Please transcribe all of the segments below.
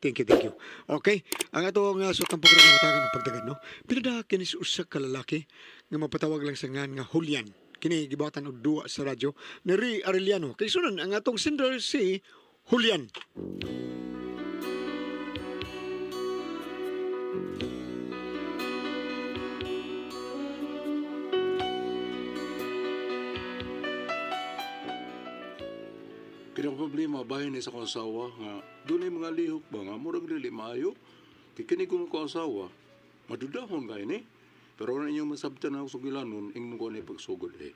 Thank you, thank you. Okay, ang ato nga sa programa hatagan og pagdagan, no. Pinada kini sa usa ka lalaki nga mapatawag lang sa ngan nga Julian. Kini gibuhatan og duwa sa radyo ni Ray Arellano. Kay sunan ang atong sender si Julian. Kaya ang problema, bahin ni sa akong asawa nga doon mga lihok ba nga murag dili maayo. Kay kini ko ko asawa, madudahon kay ni. Pero na inyong masabtan ako sugilanon, ingnon ko ni pagsugod eh.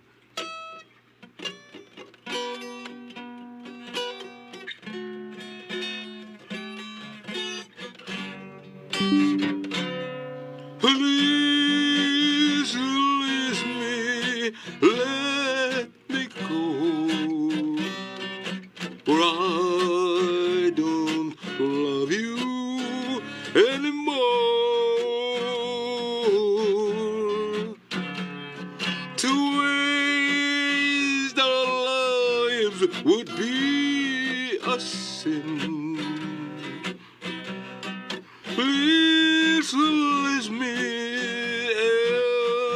Please release me, let me go. For I don't love you anymore. To waste our lives would be a sin. Please release me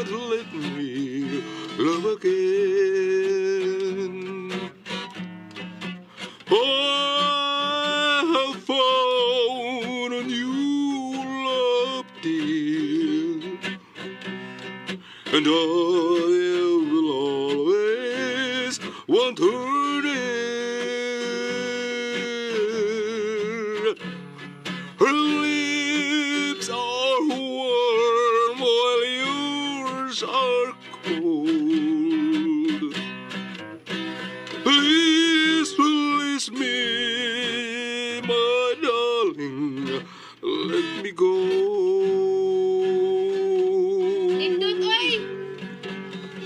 and let me love again. I have found a new love, dear, and I will always want her near. Her lips are warm while yours are cold. Please release me, my darling. Let me go. Nindot, oy!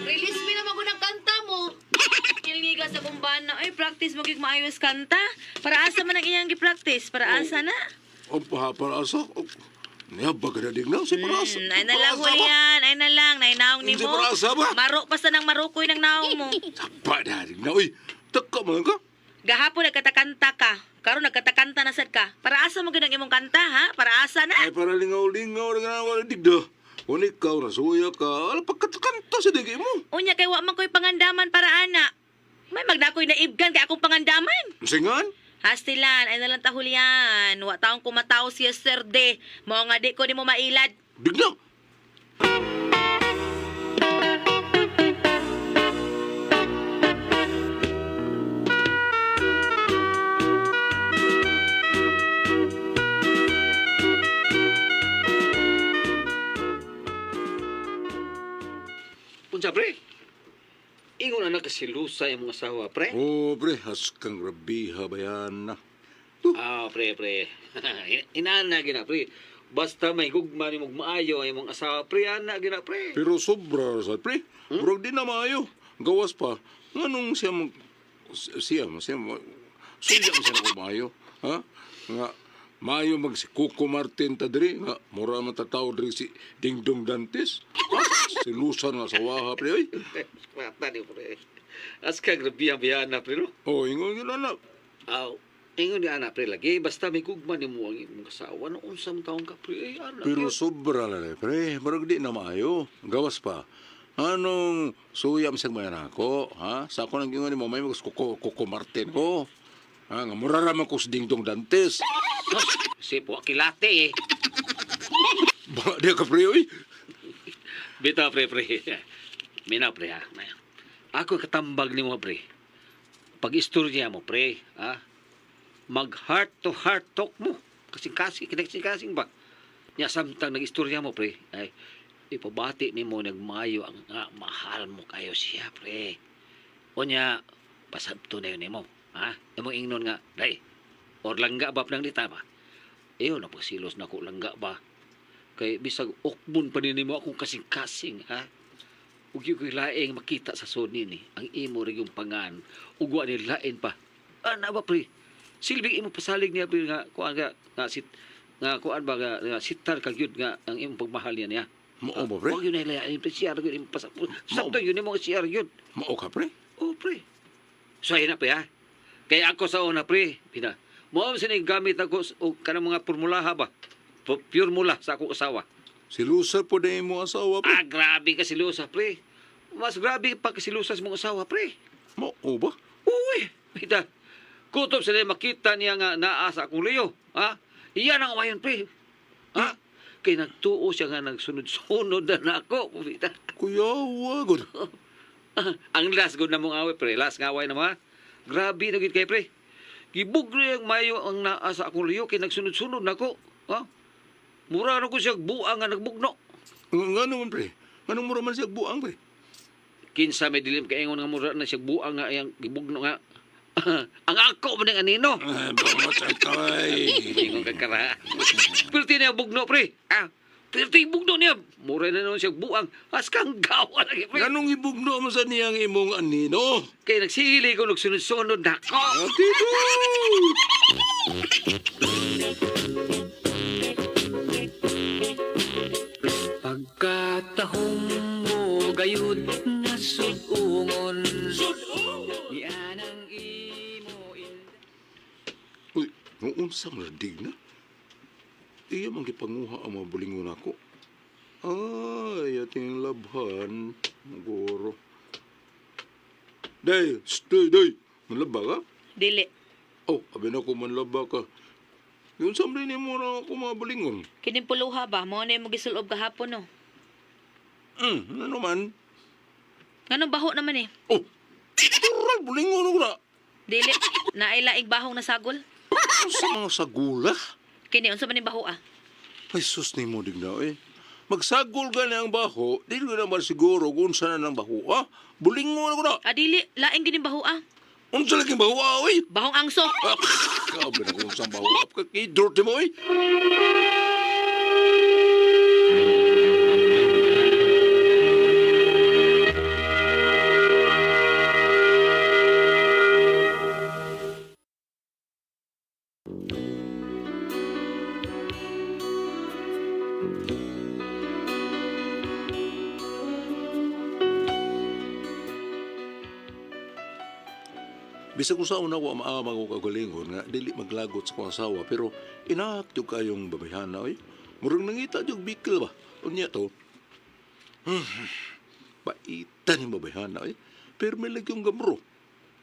Release me naman ko ng kanta mo. Kilngiga sa kumbana. Ay, practice mo gig maayos kanta. Para asa man ang iyang gi-practice? Para asa na? Ang para asa? Niya ba ka na na? Si para asa. Ay na lang, Julian. Ay na lang. Nainaong ni Hindi mo. para asa ba? Maro pa sa nang marukoy ng naong mo. Sapa na dig na. Uy, taka man ka. Gahapon nagkatakanta ka. Karon nagkatakanta na sad ka. Para asa mo gyud ang imong kanta, ha? Para asa na? Ay, para lingaw-lingaw na nga wala digda. Kung ikaw, nasuya ka, ala, pagkatakanta sa digi mo. Unya kay wa man ko'y pangandaman para ana. May magdakoy na ibgan kay akong pangandaman. Singan? Hastilan, ay na lang ta Julian. Wa taong kumataw si yesterday. Mao nga di ko nimo mailad. Digna. Unsa pre? Ingon na nakasilusa imong asawa pre. Oh, pre, haskang rabiha ba yan na? Ah, pre pre. Inana gina pre. Basta may gugma nimo maayo ang imong asawa pre, ana gina pre. Pero sobra sa pre. Murag di na maayo. Gawas pa. Nganong siya mag... Siya, siya, siya, siya na ko maayo. Ha? Nga, maayo mag si Coco Martin ta diri. Nga, mura man tataw diri si Dingdong Dantes. Ha? Si Lusan nga sawaha, pre. Oy. Mata ni pre. Aska grabe ang biyana pre no. Oh, ingon yun anak. Aw, ingon ni ana pre lagi basta may gugma nimo ang imong asawa no unsa man taong ka pre. Ay, ana. Pero gyud. sobra na rin, pre. Murag di na maayo. Gawas pa. Anong suyam sa mayan ako, ha? Sa ako nang gingon ni mo, may mag Coco, Coco Martin ko. Ha, nga mura raman ko sa Dingdong Dantes. Sus, sipo kilate eh. Ba, di ka pre, oy. Bitaw pre pre. Mina pre ha. Ako katambag nimo pre. Pag istorya mo pre, ha? Mag heart to heart talk mo. Kasing-kasing, kasing-kasing ba? Nya samtang nag-istorya mo pre, ay ipabati nimo nagmayo ang nga mahal mo kayo siya pre. O nya pasabto na yun nimo, ha? Imong ingnon nga, day, or langga ba nang dita ba? Iyo na pagsilos na ko langga ba? Kay bisag ukbon pa nimo akong kasing-kasing, ha? Ug yung ko'y laing makita sa suni ni, ang imo rin yung pangan, ug wa ni lain pa. Ana ba pre? Silbing imo pasalig niya pre nga kuan nga nga sit nga kuan ba nga, nga sitar ka gyud nga ang imong pagmahal niya niya. Mao ba, pre? Wag yun na lain pre siya gyud imong pasabto. Sakto yun imo siya gyud. Mao ka, pre? Oh pre. So ayun na pre ha. Kaya ako sa una pre, pina Mao man sining gamit ako og kanang mga formulaha ba. Pure mula sa akong asawa. Silusa po na mo asawa pre. Ah, grabe ka silusa, pre. Mas grabe pa ka silusa sa mong asawa, pre. Mao ba? Uy, bita. Kutob sila makita niya nga naa sa akong liyo. Ha? Iyan ang awayon, pre. Ha? Kay nagtuo siya nga nagsunod-sunod na nako, bita. Kuyawa gud. Ang last good na mong away, pre. Last nga away na mga. Grabe na gid kay pre. Gibugri ang mayo ang naa sa akong liyo kay nagsunod-sunod nako. Ha? Mura na ko siya buang nga nagbugno. Nga naman pre. Nganong mura man siya buang pre? Kinsa may dilim kaingon nga mura na siya buang nga iyang gibugno nga. Ang ako man ang anino. Ay, bangot ay. Ingon ka kara. Pirti niya bugno pre. Ah, pirti bugno niya. Mura na noon siya buang. Askang gawa lagi pre. Nganong ibugno mo sa niyang imong anino? Kay nagsili ko nagsunod-sunod na ako. Ate ko! Pagkatahong mo gayud nga sud-ungon. Yan ang imo Uy, noon sa mga na. Iya man gipanguha ang mga bulingon ako. Ay, ating labhan. Goro. Day, stay, day. Manlaba ka? Dili. Oh, abi na ko manlaba ka. Yun sa mga mo na ako mga bulingon. Kining puluha ba mao na imong gisulob gahapon no. Ano man? Nganong baho naman eh? Oh, tural, bulingon ako na. Dili, naay laing bahong nasagol. Sa mga sagula. Kini unsa man ning baho ah? Ay, sus ni mo digna, eh. Magsagol ka na ang baho, di ko naman siguro kung saan na ng baho, ah. Bulingon ako na. Ah, dili, laing gining baho ah. Unsa lagi baho, ah, oy. Bahong angso. Ah, kabe na kung saan baho. Kakidrot mo, oy. Bisag kung sa una wa maama ko kagalingon nga dili maglagot sa kong asawa pero inaak jud kayong babayhana oy. Murag nangita jud bikil ba. Unya to. Baitan yung babayhana oy. Pero may lagi yung gamro.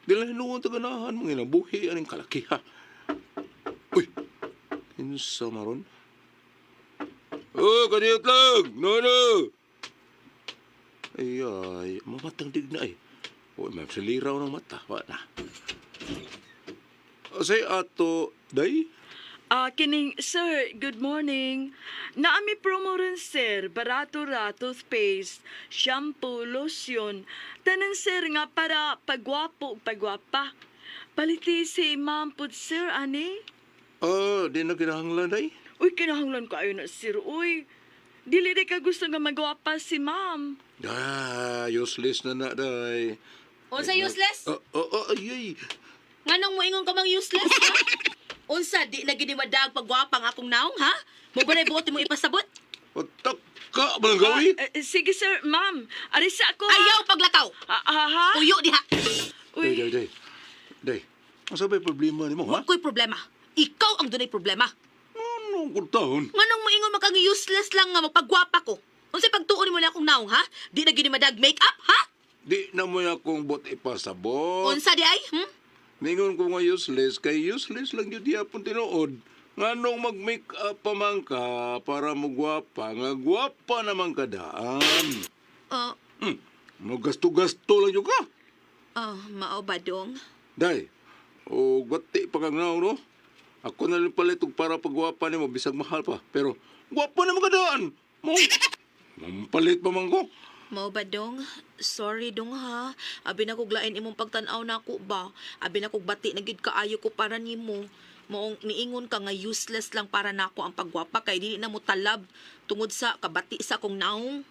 Dili hinuon ta ganahan mong inabuhi aning kalakiha. Uy. Kinsa maron? Oh, kaniyot lang. No, no. Ay, ay, mamatang digna eh. Uy, ma'am, siliraw ng mata. Wa na. Say ato, day? Ah, kining, sir, good morning. Naami promo rin, sir. Barato-ra, toothpaste, shampoo, lotion. Tanan, sir, nga para pagwapo, ug pagwapa. Paliti si ma'am pud, sir, ani? Ah, di na kinahanglan, day. Uy, kinahanglan ko ayo na, sir, uy. Dili di ka gusto nga magwapa si ma'am. Ah, useless na na, day. Unsa useless? Oh, oh, oh, ay, ay. Nganong moingon ka mang useless ha? Unsa di na gini madag pagwapa ang akong naong ha? Mo ba na buot mo ipasabot? Watak ka, bang gawi? Ah, eh, sige, sir, ma'am. Arisa ako, ha? Ayaw paglakaw. Ah, ah, ha? Uyo diha. Uy, Day, day, day. Day, ang sabay problema ni mo, ha? Ko'y problema. Ikaw ang dunay problema. Anong kuntaon? Nganong moingon man kang useless lang nga magpagwapa ko? Unsay pagtuon nimo na akong naong ha? Di na gini madag make-up ha? Di na mo akong bot ipasabot. Unsa di ay? Hmm? Ningon ko nga useless, kay useless lang yun yapon tinuod. Nganong mag-make up pa man ka para mugwapa, nga gwapa naman ka daan. Oh, Magasto-gasto lang yun ka. oh, mao ba dong? Day, o bati pa kang naong, no? Ako na lang palit og para pagwapa nimo bisag mahal pa. Pero gwapa naman ka daan. Mo, mampalit pa man ko. Mao ba dong? Sorry dong ha. Abi na kog lain imong pagtan-aw nako ba. Abi na kog bati na gid kaayo ko para nimo. Maong niingon ka nga useless lang para nako ang pagwapa kay dili na mo talab tungod sa kabati sa akong naong.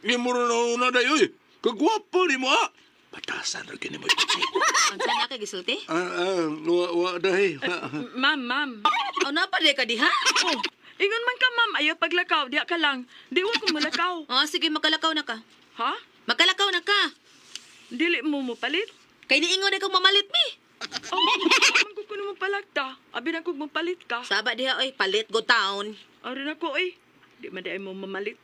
Di mo rin na day, oy. Kagwapa ni mo, ah. Batasan ra kini mo. Unsa na kay gisulti? Ah, ah, wa, wa, day. ma'am, ma'am. Aw na pa ka diha? Oh, ingon man ka, ma'am. Ayaw paglakaw. Diha ka lang. Di wa ko malakaw. Ah, sige makalakaw na ka. Ha? Makalakaw na ka. Dili mo mo palit? Kay niingon na kang mamalit mi. Oh, man ko kuno mo palakta. Abi na kog mapalit ka. Saba diha oy, palit go town. Ari na ko eh. Di man di mo mamalit.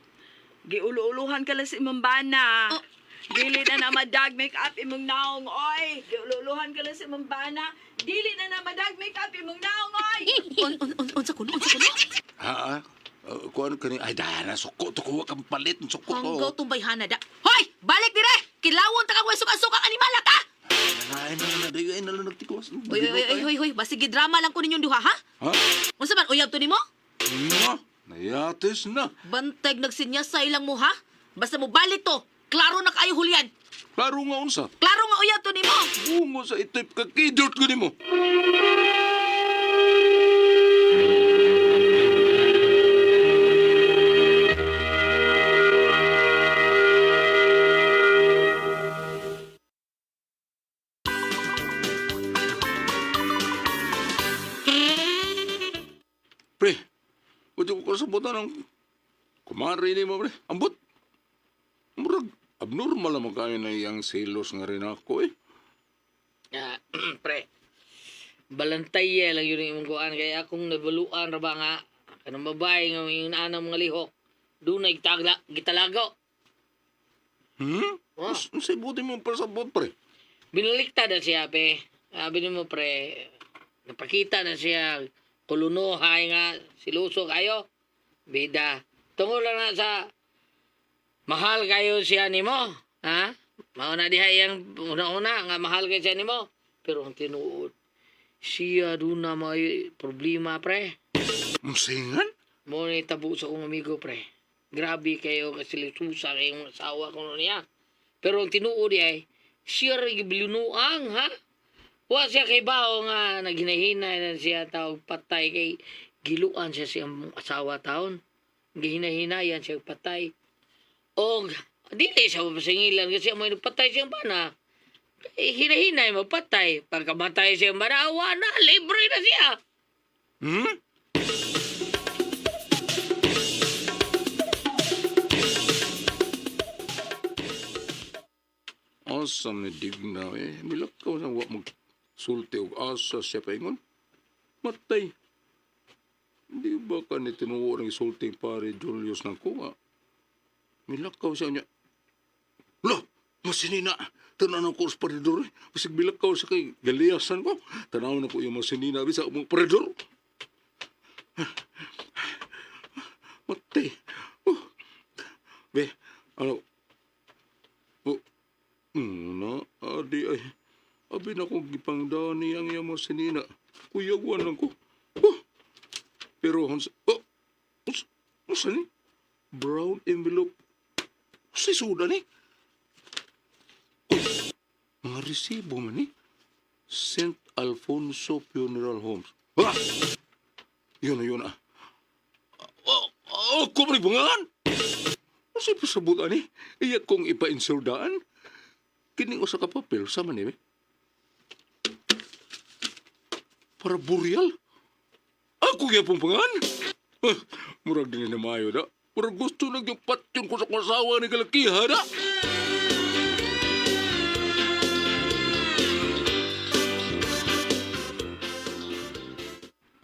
Giulo-uluhan ka lang sa imong bana. Oh. Dili na na madag make up imong naong oy. Giulo-uluhan ka lang sa imong bana. Dili na na madag make up imong naong oy. On on on unsa kuno, unsa kuno? Ha? Ha? Kuan kani ay dahil na suko to kuha kang palit suko to. Hanggaw tong bayhana da. Hoy, balik dire. Kilawon ta kag way suka-suka animala ka. Ay na na dayo ay nalo nagtikuas. Oy oy oy oy oy, basig drama lang ko ninyong duha ha? Ha? Unsa man uyab to nimo? Na, nayatis na. Banteg nagsinyasay lang mo ha? Basta mo balik to. Klaro na kaayo Julian. Klaro nga unsa. Klaro nga uyab to nimo. Bungo sa itip ka kidot ko nimo. Pre, pwede ko kasabutan ng kumari ni mo, pre. Ambot. Murag, abnormal naman kayo na iyang selos nga rin ako eh. Ah, pre. Balantay lang yun yung imong kuan kay akong nabaluan ra ba nga kanang babae nga yung naanang mga lihok dunay gitagla gitalago. Hmm? Oh. Unsay buti mo pasabot, pre? Binaliktad na siya pe. Sabi nimo pre, napakita na siya kulunuhay nga siluso kayo. Bida. Tungod lang na sa mahal kayo siya nimo, ha? Mao na diha iyang una-una nga mahal kayo siya nimo. Pero ang tinuod, siya doon na may problema pre. Unsingan? Mo ni tabo sa akong amigo pre. Grabe kayo kasi lisusa kayong asawa ko niya. Pero ang tinuod ay, siya rin gibilunuang ha? Wa siya kay bao nga naghinahinay na siya tawag patay kay giluan siya siyang asawa taon. Gihinahinayan siya patay. Og dili siya mapasingilan kasi may patay siyang bana. Eh, hinahinay mo patay. Pagkamatay siyang bana, wa na, libre na siya. Hmm? Asa ni Digna eh. Milakaw na wa magsulti og asa siya paingon. Matay. Di ba ka ni tinuo ng sulti pare Julius ng kuha? Milakaw siya niya. Lo, masinina. Tanaw na ko sa paredor. Eh. Basig bilakaw sa kay galiasan ko. Tanaw na ko yung masinina. Bisa mong paredor. Matay. Oh. Be, ano? Oh. Na, adi ay. Abi na kong gipangdani ang iyang masinina. Kuyagwan lang ko. Oh. Pero, hans, oh. Unsa, unsa ni? Brown envelope. Unsay suda ni? Uy, mga resibo man ni. St. Alfonso Funeral Homes. Ha! Yun na yun ah. Oh, oh, kumri bungan! Unsay pasabot ani? Iya kong ipa-insuldaan? Kining usa ka papel sa man ni? Para burial? Ako gyapon pangan? Ah, murag din na maayo da. Murag gusto na yung patyon ko sa kasawa ni kalakiha da.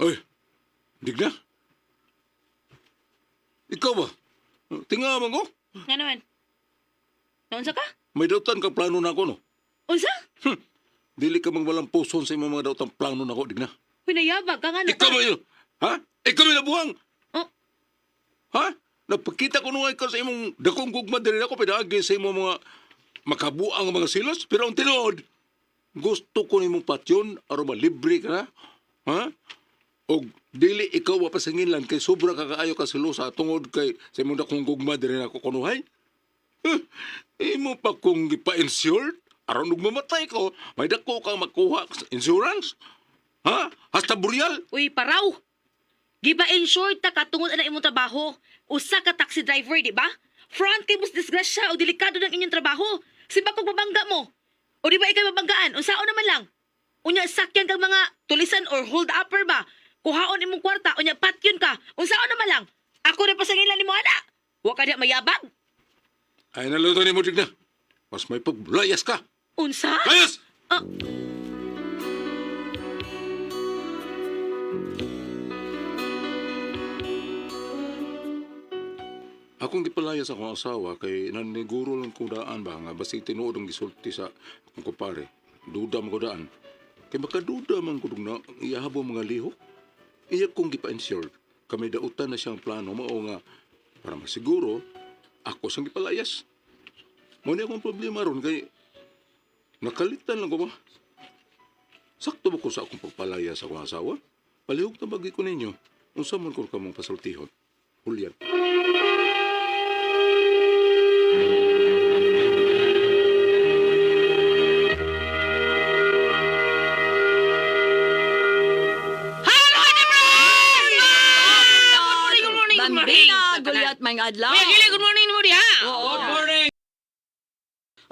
Ay, digna. Ikaw ba? Tinga man ko. Nga naman. Naunsa ka? May dautan ka plano na ako, no? Unsa? Dili ka mang walang puson sa imong mga dautang plano na ako, digna. Pinayabag ka nga no Ikaw ka? ba yun? Ha? Ikaw ba nabuhang? Oh. Ha? Napakita ko nung ikaw sa imong dakong gugma diri ako pinaagi sa imong mga makabuang mga silos pero ang tinuod gusto ko nimong patyon aron malibre ka na. Ha? Og dili ikaw mapasinginlan kay sobra ka kaayo ka silosa tungod kay sa imong dakong gugma diri nako kunuhay. Huh, imo pa kong gipa-insured aron ug mamatay ko may dako kang makuha sa insurance. Ha? Hasta burial. Uy, paraw. Giba in short ta ka tungod ana imong trabaho. Usa ka taxi driver, di ba? Front kay mos disgrasya o delikado ng inyong trabaho. Simba kog mabangga mo. O di ba ikay mabanggaan? Unsaon naman lang? Unya sakyan kag mga tulisan or hold upper ba? Kuhaon imong kwarta, unya patyon ka. Unsaon naman lang? Ako rin pasangilan nimo ana. Wa ka diha mayabag. Ay, naluto ni mo, Digna. Mas may paglayas ka. Unsa? Layas! Ah. Akong gipalaya sa akong asawa kay naniguro lang ko daan ba nga basig tinuod ang gisulti sa akong kumpare. Duda mo ko daan. Kay makaduda man ko na iyahabo mga lihok. Iya kong gipa-insure. Kami dautan na siyang plano mao nga para masiguro ako siyang gipalayas. Mo ni akong problema ron kay nakalitan lang ko ba. Sakto ba ko sa akong pagpalaya sa akong asawa? Palihog na bagi ko ninyo. Unsa man ko kamong pasultihon. Julian. Hello, Ate Pres! Good morning, good morning, good morning. Bambina, Goliath, may adlaw. Kuya Gili, good morning mo diha. Good morning.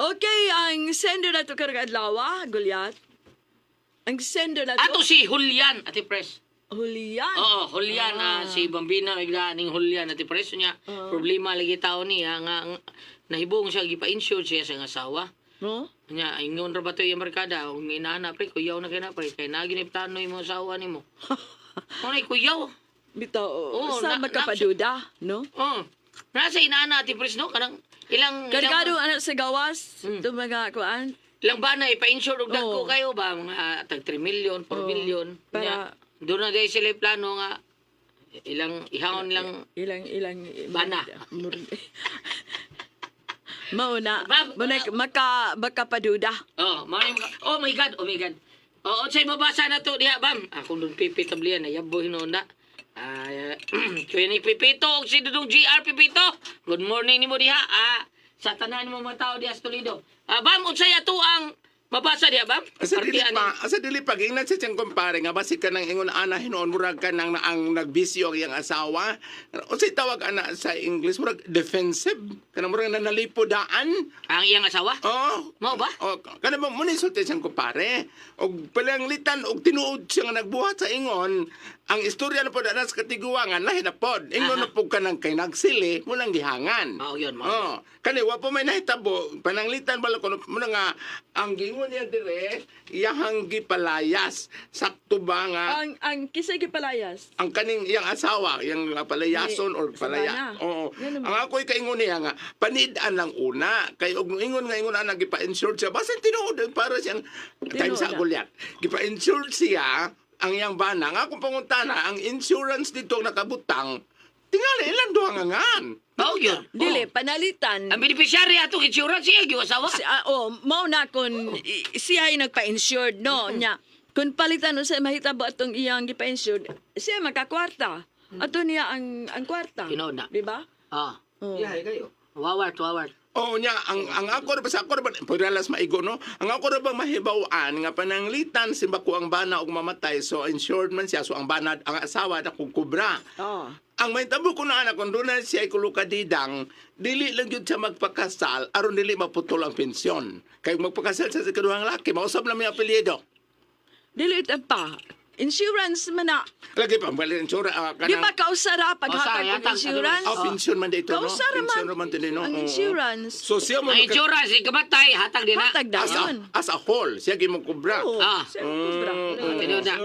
Okay, ang sender na to karong adlaw, ah, Goliath. Ang sender na to, Ato si Julian, Ate Pres. Julian. Oo, Julian, ah, si Bambina, bigla ning Julian, Ate Pres. Niya, problema lagi tao niya, nga, nga nahibong siya, gipa-insure siya sa iyang asawa. No? Nya, ingon ra ba to iyang barkada, kung inaana pre, kuyaw na kay na pre, kay naginip tanoy mo asawa nimo. Kunay kuyaw. Bitaw, Oo, sa magkapaduda, no? Oh. Nasa inaana Ate Pres no kanang ilang Kargado ilang, anak sa gawas, itong mga kuan. ilang ba na ipa-insure og dagko Oo. kayo ba mga tag 3 million, 4 Oo. million. Para- Nya, doon na dahil sila yung plano nga ilang ihawon lang Ilang, ilang... Bana. Mauna. Ba- Muna, maka, makapaduda. Oh, mao ni maka- Oh my God, oh my God. Oh, unsay mabasa na to diha, bam. Akong dun pipi tablian nayabo hinuon na. Ah, kuya ni Pipito og si Dudong GR Pipito. Good morning nimo diha. Ah, sa tanan mo mga tao diha sa Toledo. Ah, bam, unsay ato ang mabasa diha, bam? Asa dili Partian pa, asa dili pa gingnan sa siyang kumpare nga basi ka nang ingon ana hinuon murag ka nang ang nagbisyo ang iyang asawa. Unsay tawag ana sa English murag defensive kanang murag nanalipodaan. Ang iyang asawa? Oh. Mao ba? Oh, kana ba mo ni sulti siyang kumpare? Og palanglitan og tinuod siya nga nagbuhat sa ingon, ang istorya na pod ana sa katiguangan lahi na pod. Ingon na pod ka nang kay nagsili mo nang gihangan. Mao yun, mao Oh, kani wa po may nahitabo, pananglitan bala kuno mo na nga ang gingon niya dire, iyahang gipalayas. Sakto ba nga Ang kisay gipalayas. ang kaning iyang asawa, iyang palayason or Sa palaya. bana. Oo. Yan naman. Ang ako'y kaingon niya nga panid-an lang una kay og ingon nga ingon ana gipa-insure siya basin tinuod para siyang time sa Tinuod na. gulyat. Gipa-insure siya ang iyang bana. Ang akong pangutana, ang insurance dito ang nakabutang, tingali ilang duha nga ngan. Mao yun. Dili, Oh. panalitan. Ang beneficiary atong insurance siya gyud asawa. Si, oh, mao na kun siya ay nagpa-insured, no? Nya, kun palitan usa mahitabo atong iyang gipa-insured, siya makakwarta. Ato niya ang kwarta. Tinuod na. Di ba? Ah. Oh. Wawart, wawart. Oo niya, ang ako ra ba sa ako ra ba pagdalas maigo no. Ang ako ra ba mahibaw-an nga pananglitan simba ko ang bana og mamatay so insured man siya so ang bana ang asawa na kung kubra. Oh. Ang may tabo ko na anak kung doon na siya ay kulukadidang, dili lang yun siya magpakasal aron dili maputol ang pensyon. Kay magpakasal siya sa kaduhang laki, mausap na may apelyido. Dili ito pa. Insurance man na. Lagi pa, wala insura, Di ba kausara Kausara, paghatag og yatag, insurance? Oh, pensyon man dito, no? Kausara man. Pensyon man din, no? Ang Oo. insurance. So siya mo Ang insurance ikamatay hatag din na. Hatag as a, dayon. as a whole, siya gimong kubra. Oo, Ah. siya kubra. Tinuod na.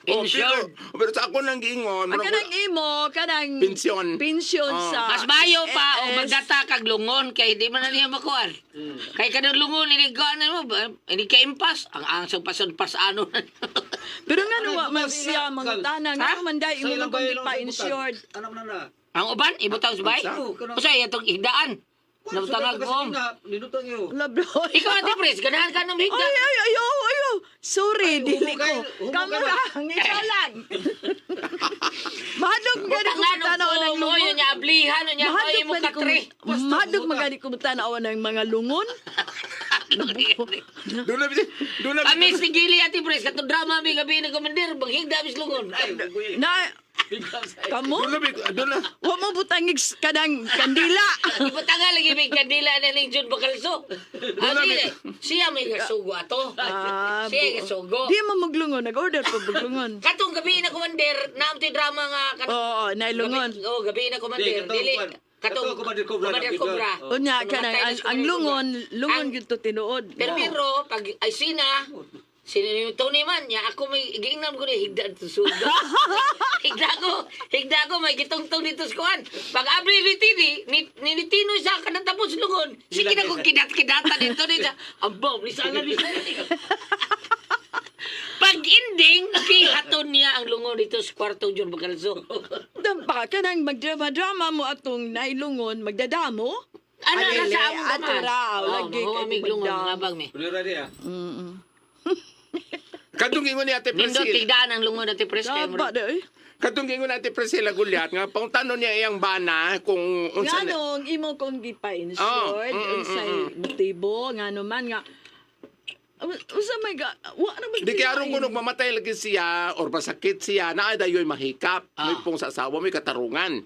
Oh, Insured. pero sa ako nang giingon, Ang murag- kanang imo, kanang Pensyon. Pensyon Oh. sa Mas mayo pa o SSS. magdata kag lungon kay di man na niya makuan. Kay kanang lungon ini gaan mo ba, ini ka impas ang ang sa pasan pasano. Pero nga wa man siya mangutana Ha? nga man dai imo man kung di pa insured. Ano man na? Ang uban ibutang sa bay. Usa atong higdaan. Nabutangag mo. Ninutang iyo. Labro. Ikaw Ate Pres, ganahan ka ng Ay, higda. ay, ay, oh, ay, oh. Sorry, Ay, dili humo ko. kayo, humo Kamu ka na. lang, ikaw lang. Mahadlok gani ko Butangan tanaw og ng mo lungon. yun niya ablihan niya Mahadlok ay mo gani ko katre. mahadlok magani ko tanaw ng mga lungon. Doon na, doon na, Kami si Gili Ate Pres, katong drama mi gabi na komandir, banghigda mis lungon. Na kamo? doon na, doon na. Wa mo butangig kanang kandila. Ibutangan lagi may kandila na ning John Bacalso. Ah, siya may gasugo ato. Ah, Siya may gasugo. Di mo maglungon, nag-order pa maglungon. Katong gabi na commander, naam to'y drama nga Oo, nailungon. Gabi, oh, gabi na commander. Di, katong Dili kwan. katong Katong Commander Cobra Commander na, Cobra. Oh. Unya Kung kanang matay na ang, si ang Commander lungon, Cobra. lungon Ang- gyud to tinuod. Pero pero pag ay sina, Sino ni Tony man, nya ako may giingnan ko ni higda to sudo. Higda ko may gitungtong dito sa kuan. Pag abri ni Tini, ni Tino sa kanang tapos lungon. Sige na kong kidat-kidata dito ni sa ambaw ni sala ni Pag ending, gihaton niya ang lungon dito sa kwarto John Bacalso. Dampa ka nang magdrama-drama mo atong nailungon, magdadamo. Ano na Adili, sa among ato tamaan? ra, Oh, lagi mahuwa kay mig lungon, magdam. mga bang mi. Puno ra ah. Katong ingon ni Ate Nindot Priscilla. tigdaan ang lungon natin pres kay Daba murag. na eh. Katong ingon ni Ate Priscilla Gulyat nga pangtanon niya iyang bana kung unsa Nga na- nung imo kong gipa-insured, Oh, unsay motibo, nga man nga, unsa may ga, wa na Di kaya aron kung mamatay lagi siya or masakit siya, naa dayoy mahikap. May pong sa asawa, may katarungan.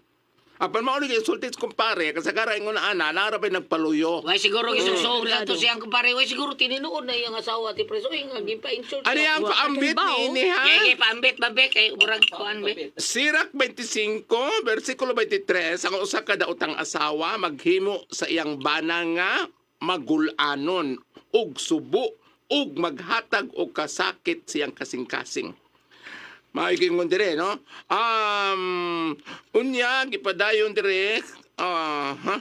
Apan mao ni insulti sa kumpare, kasagara ingon na ana, naara pa'y nagpaluyo. Way siguro gisusog lang to siyang kumpare. Way siguro tininuod na iyang asawa ti pres. Uy nga gipa-insult. Ano yung Wa ka paambit kay bao. ni ini ha? Gay paambit babe kay murag kuan be. Sirak 25, versikulo 23, ang usa ka daotang asawa maghimo sa iyang bana nga magulanon ug subo ug maghatag og kasakit siyang kasing-kasing. Maigingon dire, no? Unya gipadayon dire, ah, ha?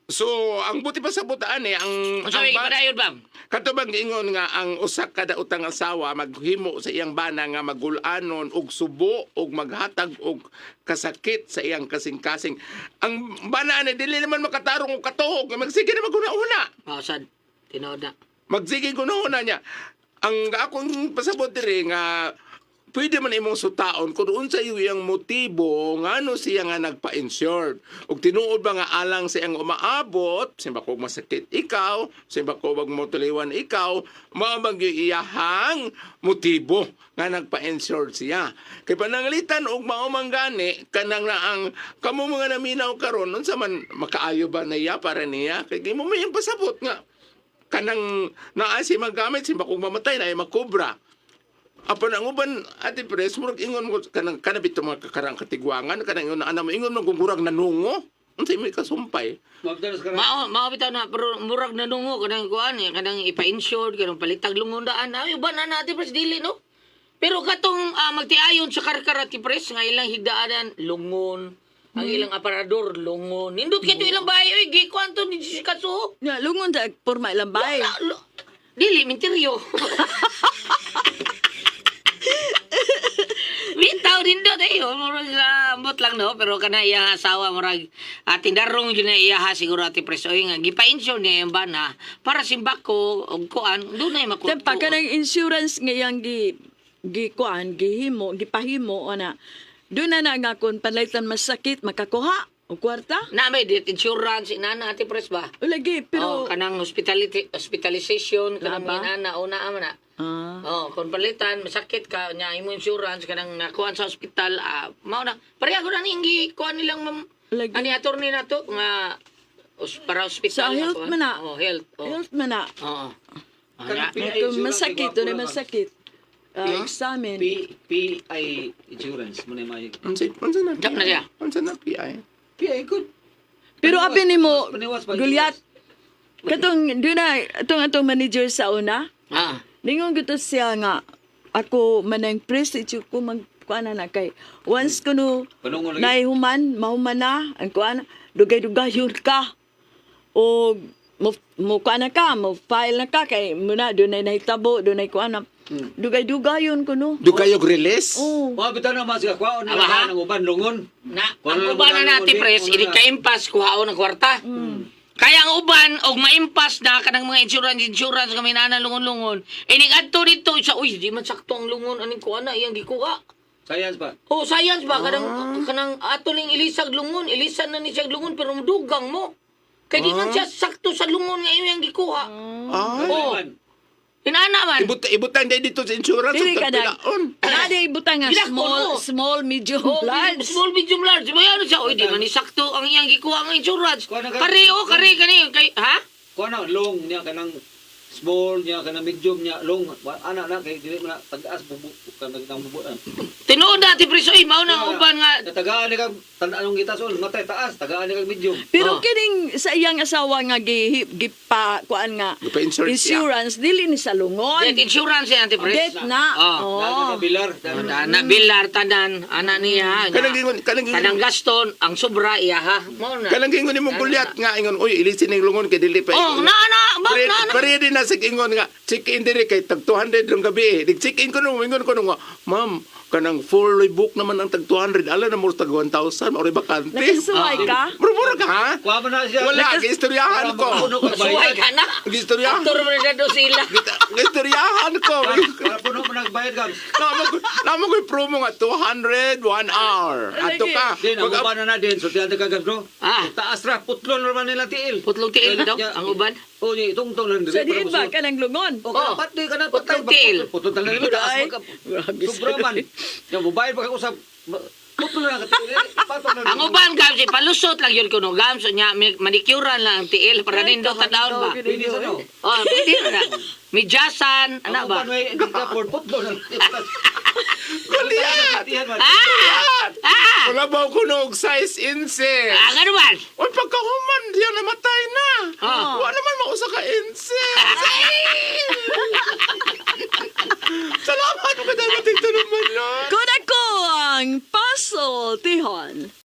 So, ang buti pa sa butaan eh, ang Unsa may ang ba- gipadayon bam? Kato bang giingon nga ang usa ka daotang asawa maghimo sa iyang bana nga magulanon og subo og maghatag og kasakit sa iyang kasing-kasing. Ang bana ani dili naman makatarong og katuhog, magsige na maguna-una. Oh, sad. Tinuod na. Magsige guna-una niya. Ang akong pasabot diri nga pwede man imong sutaon kung unsa yung iyang motibo ngano siya nga nagpa-insured. Ug tinuod ba nga alang sa iyang umaabot, simba ko masakit ikaw, simba ko wag mo tuliwan ikaw, mao bang yung iyahang motibo nga nagpa-insured siya. Kay pananglitan og mao man gani kanang na ang kamo mga naminaw karon unsa man makaayo ba na iya para niya kay mo may pasabot nga kanang naa si magamit simba kong mamatay na ay makobra. Apan ang uban ate pres murag ingon mo kanang kanang bitaw mga kakarang katigwangan kanang ingon ana mo ingon mo kung murag nanungo unsay may kasumpay. Mabdalos ka ra. Mao mao bitaw na pero murag nanungo kanang kuan eh, kanang ipa-insured kanang palitag lungon daan. Ay uban na natin pres dili no. Pero katong magtiayon sa karkar ati pres nga ilang higdaanan lungon, ang ilang aparador lungon. Nindot kay to ilang bahay oy gikuan to ni si kaso. Nga, lungon ta, porma ilang bay. Dili minteryo. Bitaw din doon eh. Murag ambot lang no pero kana iya asawa murag tindarong jud na iya ha siguro ati pres oy nga gipa-insure niya yung bana para simbako og kuan dunay makuha. Dampa ka ng insurance ngayang gi gi kuan gihimo gipahimo ana. Doon na na nga kung panalitan masakit makakuha og kwarta. Na may death insurance inana ati pres ba? O lagi Pero pero kanang hospitality hospitalization kanang Na ba? inana o naa man na. ah, Oh, kung palitan masakit ka nya imo insurance kanang nakuan sa ospital, mao na. Pareha ko na ning gikuan nilang ma'am. Lagi. Ani attorney na to nga para ospital Sa nga health kuan. man na. Oh, health. Oh. Health man na. Oo. Ah, Kanang na. PI Kung insurance, masakit, kay doon ay gwapo na ba? masakit. Ah, examen. PI insurance mo na may. Unsa unsa na? Jump na siya. Unsa na PI? PI good. Pero abi nimo Paniwas pa, Gulyat. Katong doon na atong atong manager sa una. Ah. Ningon gito siya nga ako manang prestige ko mag kuan na na kay once kuno Panungon lagi. naihuman mahuman na ang kuan dugay-dugayon ka o mo mo kuan na ka mo file na ka kay muna dunay nahitabo dunay kuan na dugay-dugayon kuno Do kayo release? oh Mga bitaw na mas kwaon Aba, ha? na ang uban lungon. Na, Kuno ang na uban na lungon, nati pres, kuno ini na. kaimpas kuhaon ang kwarta. Kaya ang uban og maimpas na kanang mga insurance insurance kami nana lungon-lungon. Ining adto dito sa uy di man sakto ang lungon aning kuha na iyang gikuha. Science ba? Oh, science ba kanang kanang ato ning ilisag lungon, ilisan na ni siya lungon pero mudugang mo. Kay di man siya sakto sa lungon nga iyang gikuha. Ay. Oh. Inana man. Ibutang dahil dito sa insurance Dili ug ka na. tagpilaon. Nada ibutang nga Gilak ko, small no. small medium Oh, large. small, medium, large. May ano siya, oy, di man ni sakto ang iyang gikuha ang insurance. Kuha na ka- Kare, oh, kare, kani, kay, ha? Kuha na long niya kanang Small niya kana medium niya long ana na kay dili man na tagas bubu kanang bubu. Tinuod na ti preso eh, mao na ang uban nga Tagaan ni kag tan-anong gitason, matay taas, tagaan ni kag medium. Pero Oh. kining sa iyang asawa nga gi gipa kuan nga Gipa-insert siya. insurance dili ni sa lungon. Death insurance yan, ti pres. Death na. Oh. Oh. Daan na bilar. Ana bilar tanan, ana niya. Kanang gingon, kanang gingon. Tanang gaston, ang sobra iya ha. Mao na. Kanang gingon nimo gulyat nga ingon, uy, ilisin ning lungon kay dili pa. Oh, na na, ba na na. Pare din na sig ingon nga, check in diri kay tag 200 rong gabi. Eh. Dig check in ko nung ingon ko nung, ma'am, kanang full book naman ang tag 200, ala na mo tag 1,000 or bakante. Nakasuway ka? Mura ka ha? Kuha mo na siya. Wala, giistoryahan ko. Puno kag Suway bayad. ka na. Giistoryahan. Aktor mo na do sila. Giistoryahan ko. Para puno mo nagbayad gabs. Namo ko'y promo nga 200 1 hour. Ato ka. Din ang Pag- uban na na din sultihan ka gabs no. Ah. Taas ra putlon ra man nila tiil. Putlong tiil daw Nya- ang uban. Oh, ni tungtong lang Sa diin ba kanang lungon? Oh, oh. Pati ka na patay. Putlong tiil. Putlong talaga nila taas Ay, magka. grabe Sobra man. Ya mobayad pa ka usab. Putlon na ka tiil. Patong na. Ang uban gams eh, palusot lang yun kuno gams nya manikyuran lang ang tiil para nindot ta daon ba. Pwede sa no. Oh, pwede na. Midyasan, Ang ana ba? uban may hindi ka for putlon na. Goliath! Ah! Ah! Wala ba ko nog size inse? Ah, ganun man. Uy, pagkahuman, diyan namatay na. Ah. Wala naman mausa ka inse. Salamat mo ka dapat ito naman, no? Kun ako ang puzzle tihon.